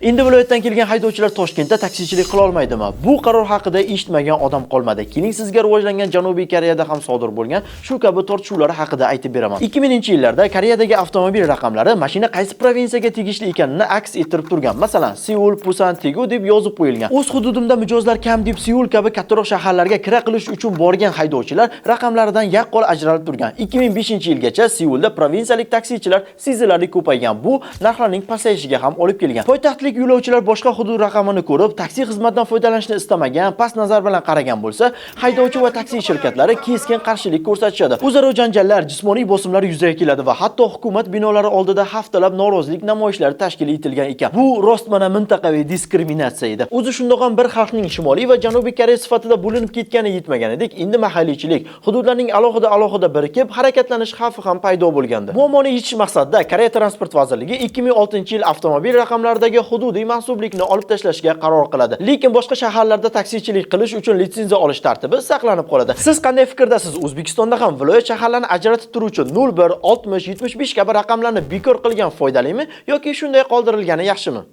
Endi viloyatdan kelgan haydovchilar Toshkentda taksichilik qila olmaydimi? Bu qaror haqida eshitmagan odam qolmadi. Keling, sizga rivojlangan Janubiy Koreyada ham sodir bo'lgan shu kabi tortishuvlar haqida aytib beraman. 2000-yillarda Koreyadagi avtomobil raqamlari mashina qaysi provinsiyaga tegishli ekanini aks ettirib turgan. Masalan, Seul, Pusan, Tegu deb yozib qo'yilgan. O'z hududimda mijozlar kam deb Seul kabi kattaroq shaharlarga kira qilish uchun borgan haydovchilar raqamlaridan yaqqol ajralib turgan. 2005-yilgacha Seulda provinsiyalik taksichilar sezilarli ko'paygan. Bu narxlarning pasayishiga ham olib kelgan. Poytaxtlik yo'lovchilar boshqa hudud raqamini ko'rib, taksi xizmatidan foydalanishni istamagan, past nazar bilan qaragan bo'lsa, haydovchi va taksi shirkatlari keskin qarshilik ko'rsatishadi. O'zaro janjallar, jismoniy bosimlar yuzaga keladi va hatto hukumat binolari oldida haftalab norozilik namoyishlari tashkil etilgan ekan. Bu rostmana mintaqaviy diskriminatsiya edi. O'zi shundoq ham bir xalqning Shimoliy va Janubiy Koreya sifatida bo'linib ketgani yetmaganidek, endi mahalliychilik, hududlarning alohida-alohida birikib harakatlanish xavfi ham paydo bo'lgandi. Muammoni yechish maqsadida Koreya Transport vazirligi 2006-yil avtomobil raqamlaridagi hududiy mansublikni olib tashlashga qaror qiladi. Lekin boshqa shaharlarda taksichilik qilish uchun litsenziya olish tartibi saqlanib qoladi. Siz qanday fikrdasiz? O'zbekistonda ham viloyat shaharlarini ajratib turuvchi 01, 60, 75 kabi raqamlarni bekor qilgan foydalimi yoki shunday qoldirilgani yaxshimi?